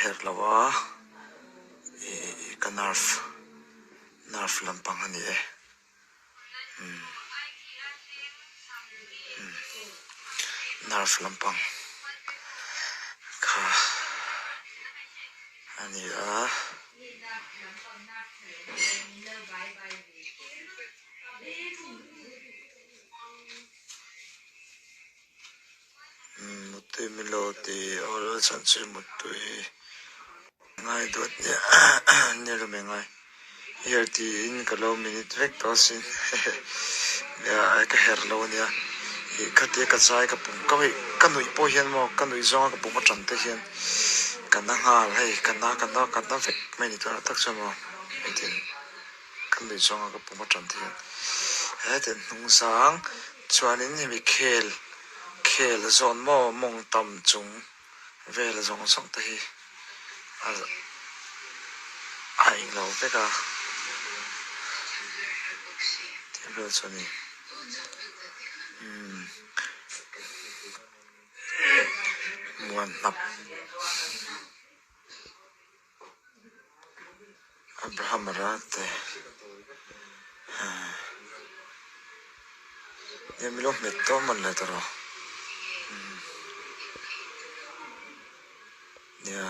her lo a ih ka nerve nerve lampang a ni e umm umm nerve lampang kha a ni a. Muttui min lo ti aw lal chhan chu muttui ngai duat nia nia lo mai ngai her tiin ka lo minute vek tawh asin nia ka her lo ania ih khatia ka zai ka pum ka hei ka nuih pawh hian maw ka nuih zawnga ka pum atang te hian ka na nghal hei ka na ka na ka na vek mai ni tunah tak chuan maw hetiang. Ka nuih zawnga ka pum atang te hian hetiang hnung zang chuanin hemi khel khel zawn maw mawng tam chung vel zawng zawng te hi a a englo vek a tih vel chu a ni umm muan hnap. Abraham Rate Nia milo hmet tawh man le tawh Nia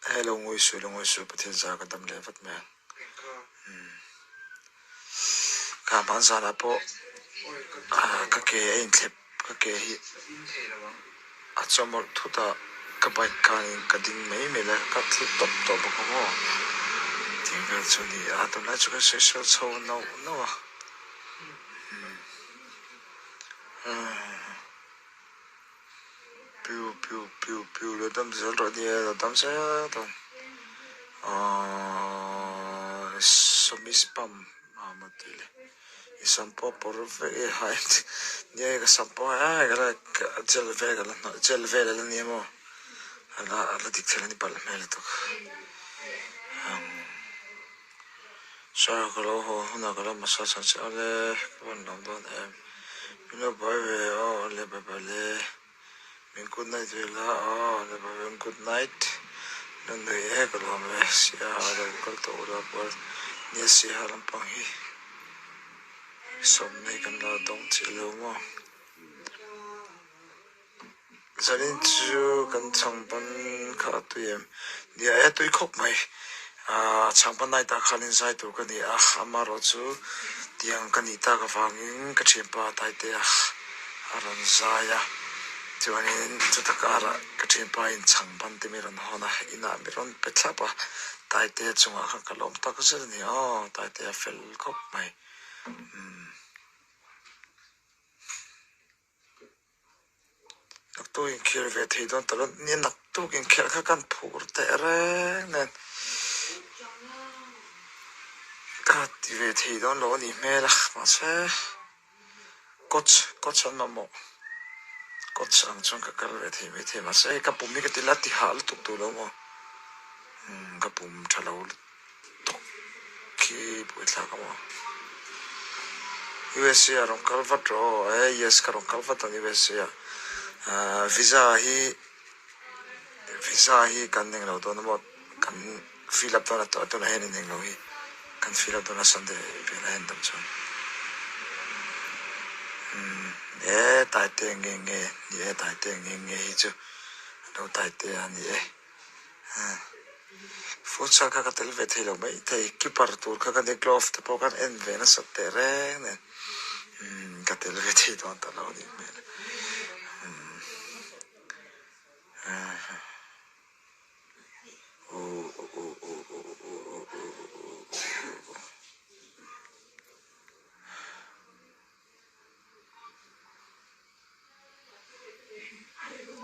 Hei lo ngawi suh lo ngawi suh Pathian zar ka dam leh vat mai ang Kha hman zanah pawh ka ke a inthlep ka ke hi a chawmawlh thut a ka bike khanin ka ding mai mai la ka thil tawp tawh bawk ang aw tih vel chu a ni a tunlai chu ka sawi sawi chho nauh nauh a piu piu piu piu lo dam zel rawh nia lo dam zel dawn ahh sawmi spam a maw tih le. I sam pawh pawr vek e hai nia ka sam pawh hai ka la gel vel ka la hnawih gel vel a la nia maw a la a la dik thei a ni palh hmel lutuk sir ka lo haw hunah ka lo massage ang che awle ka van lawm dawn em min lo buai ve aw awle bye bye le. Min good night ve la aw le bye bye good night la nui e ka lawm e siaha lo kal tawh ula pual nia siaha lampang hi sawmnei kan la dawng chiah lo maw zanin chu kan chhangban kha a tui em nia e tui khawp mai ah chhangban night ah khan in zai tur ka ni a amaherawh chu tiang ka nih tak avangin ka thianpa Taitea a rawn zai a, chuanin chuta karah ka thianpa in chhang ban te mi rawn hawn a, inah mi rawn pe thlap a, Taitea chungah khan ka lawm tak zet a ni aw, Taitea fel khawp mai umm. Naktuk inkhel ve thei dawn ta lo, nia naktuk inkhel kha kan phur teh reng nen ka ti ve thei dawn lo a nih hmel a, mahse coach coach an mamawh coach ang chuan ka kal ve thei maithei mahse hei ka pum hi ka ti la ti hah lutuk duh lo maw umm ka pum tha lo lutuk khi buaithlak a maw USA ah rawn kal vat rawh aw e yes ka rawn kal vat ang USA ah ahh visa hi visa hi kan englo dawn a maw kan fill up dawn a tunah hian in englo hi kan fill up dawn a Sunday velah hian dam chuan umm e taite nge nge ni e taite nge nge hi chu lo taite a ni e futsal kha ka tel ve thei lo mai thei keeper tur kha ka ni glove te pawh khan en ve nasat teh reng nen umm ka tel ve thei dawn ta lo a nih hmel umm.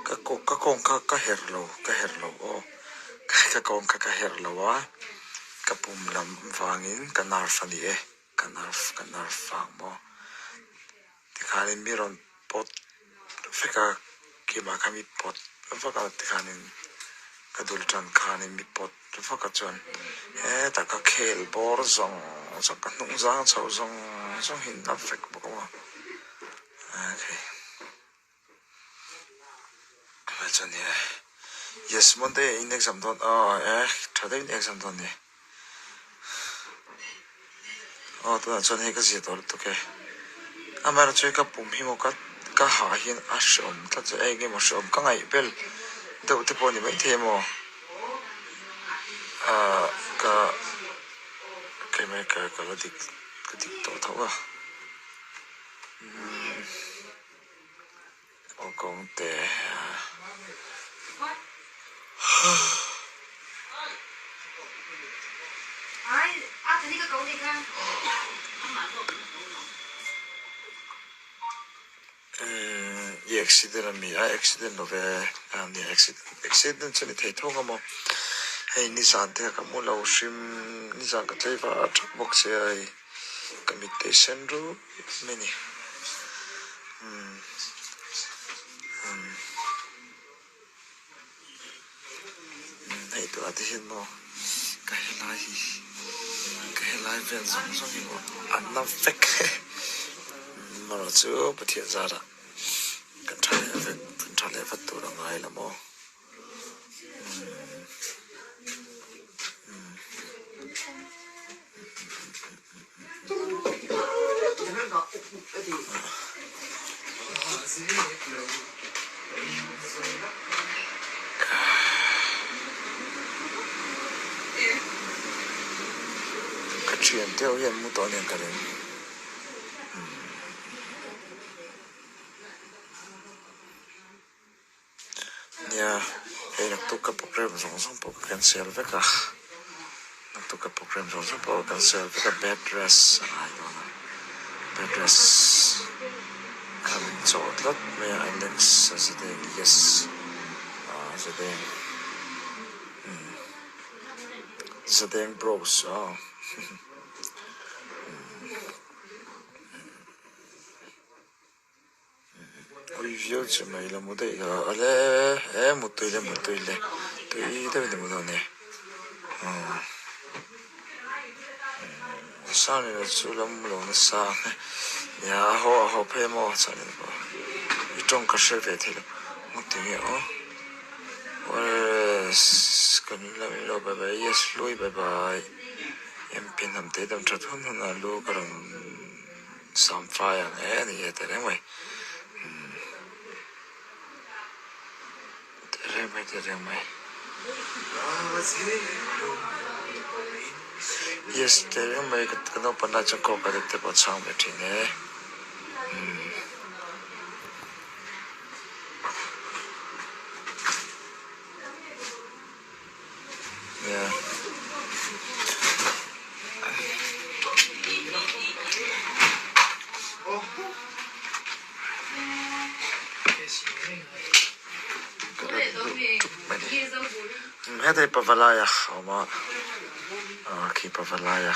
Ka ka kawng kha ka herh lo ka herh lo aw ka kawng kha ka herh lo a ka pum lam vangin ka nerve a ni e ka nerve ka nerve vang maw tikhanin mi rawn pawt vek a keimah kha mi pawt vak a tikhanin ka dul tan khanin mi pawt vak a chuan hetah ka khel bawr zawng zawng ka hnung zang chho zawng zawng hi a vek bawk a maw okay chuan hei. Yes Monday ah in exam dawn aw eh tha deuhin exam dawn ni. Aw tunah chuan hei ka zia tawh lutuk e. Amaherawhchu hei ka pum hi maw ka ka hah hian a hreawm tlat chu eng emaw hreawm ka ngaih bel deuh te pawh a ni maithei emaw ah ka keimah ka ka la dik ka dik tawh tho a. Umm. Aw kawngte. Umm i accident a mi a accident lo ve a ni accident accident chu ni thei thawk a maw hei nizan te ka mu lo hrim nizan ka tlei var thak bawk sia hei. Ka mittei sen rup mai a ni. Umm umm umm hei tunah te hian maw ka helai hi ka helai vel zawng zawng hi maw an la vek umm erawh chu Pathian zarah kan tha leh vek kan tha leh vat tur a ngai lo maw. Ka thian deuh hian mu tawh nen ka ring. Nia, hei naktuk ka program zawng zawng pawh ka cancel vek a, naktuk ka program zawng zawng pawh ka cancel vek a, bed rest a ngai dawn a, bed rest kha min chawh tlat mai a, Alex a zadeng yes a zadeng umm zadeng bros aw umm. Ui viau chu mai la mu daih lo ale e mutui le mutui le tui deuh in a mu dawn e umm Sangliana chu la mu lo nasa nia a haw a haw phei maw Sangliana pawh i tawng ka hre ve thei lo ngawt enge aw kan in lam ilo bye bye yes hlui bye bye MP hnam te dam that hun hun a lu ka rawn. Samfai ang e ani e teh reng mai umm teh reng mai teh reng mai yes teh reng mai ka naupang lai chuan kawk a te pawh chhang ve thin e umm. Hetah hi Pavalaya a awm a, ah khi Pavalaya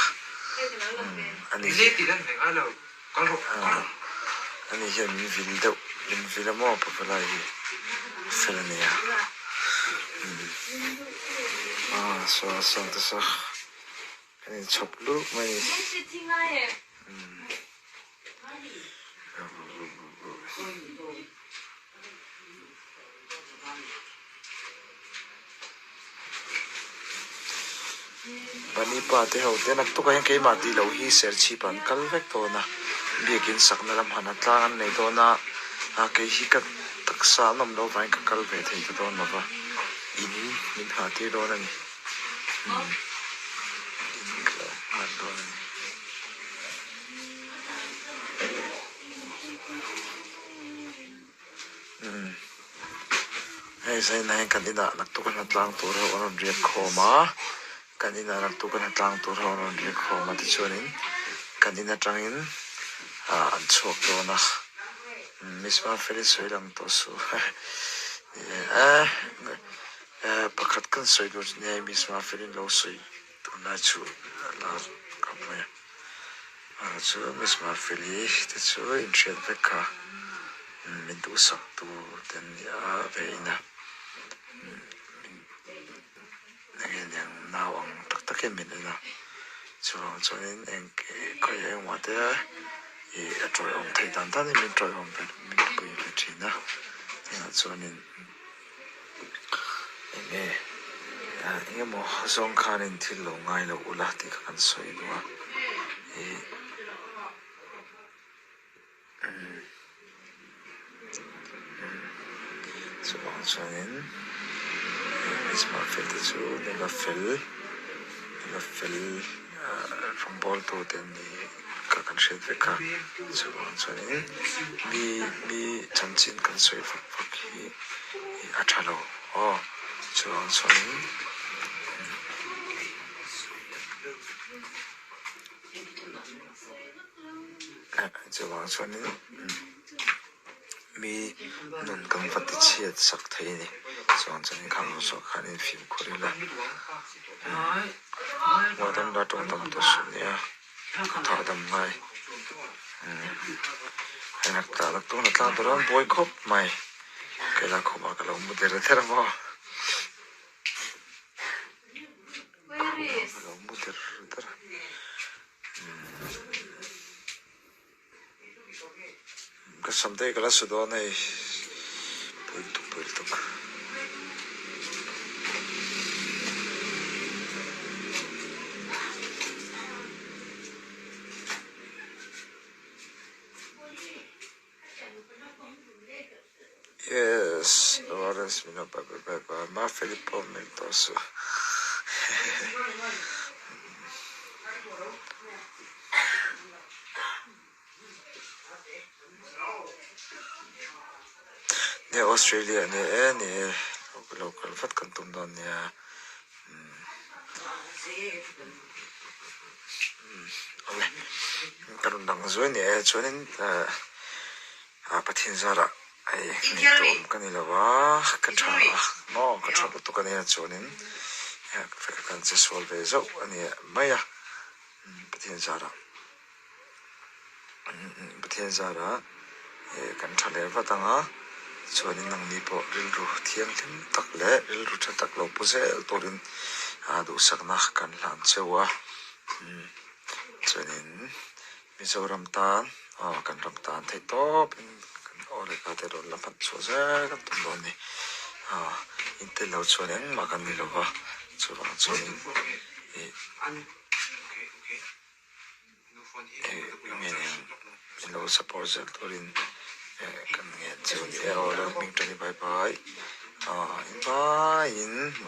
a ni hi ani hian min vil deuh min vil a maw Pavalaya hi fel a nia ah saw saw te saw kan inchhawp luk mai a ni. Bunny pa te ho te naktuk ah hian keimah tih loh hi serchhip ah an kal vek dawn a biakin sakna lam han a tlang an nei dawn a ah kei hi ka taksa an awm loh avangin ka kal ve thei ta dawn lo va in min hah tir dawn a ni umm in ka lo nghal dawn a ni. Umm hei zainah hian kan inah naktuk a hnatlang tur ho an rawn riak khawm a kan inah naktuk a hnatlang tur ho an rawn riak khawm a tichuanin kan in atangin ah an chhuak dawn a miss Mafeli sawi lang tawh suh eh eh pakhat kan sawi tur chu nia miss Mafeli lo sawi tunlai chu a lar khawp mai a. Ah chu Miss Mafeli te chu inhriat vek kha min duhsak tu te an ni a ve in a min eng nge niang nau ang tak tak hian min en a chuvang chuanin eng khawi engmah te ih a tawiawm theih dan danin min tawiawm ve min pui ve thin a tunah chuanin. Eng emaw zawng khanin thil lo ngai lo ula tih kha kan sawi duh a. Ih Chuvang chuanin Ismail fel te chu nula fel nula fel rawngbawl tute an ni kha kan hriat vek a. Chuvang chuanin mi mi chanchin kan sawi vak vak hi a tha lo aw. Chuvang chuanin. Chuvang chuanin mi nun kan va ti chhiat sak thei a ni. Chuvang chuanin khang ho zawk khan in fimkhur ila Ngaidam la tawng tam tawh suh nia ka thah dam ngai hei nak tah nak tuna tlang tur an buai khawp mai kei lah khumah ka lo mu der der a maw. Khumah ka lo mu der der a. Ka sam te hi ka la su dawn hei pui lutuk pui lutuk. Yes Lawrence min lo bye bye bye bye Mafeli pawh min tawh suh Nia Australia ania e ni e lo kal vat kan tum dawn nia Awle ka rawn dang zuai ni e chuanin Pathian zarah hei ngaihtuah awm ka ni lo a ka tha a maw ka tha lutuk a nia chuanin kan che sual ve zauh a ni mai a Pathian zarah Pathian zarah kan tha leh vat ang a chuanin nangni pawh rilru thianghlim tak leh rilru tha tak lo pu zel turin duhsakna kan hlan cheu a chuanin Mizoram tan aw kan ram tan theih tawpin kan aw leh ka te rawn la hman chhuah zel kan tum dawn a ni in tel lo chuan engmah kan ni lova chuvang chuanin ih. Min lo support zel turin kan ngen che a ni e aw lo hming tani bye bye in vaiin.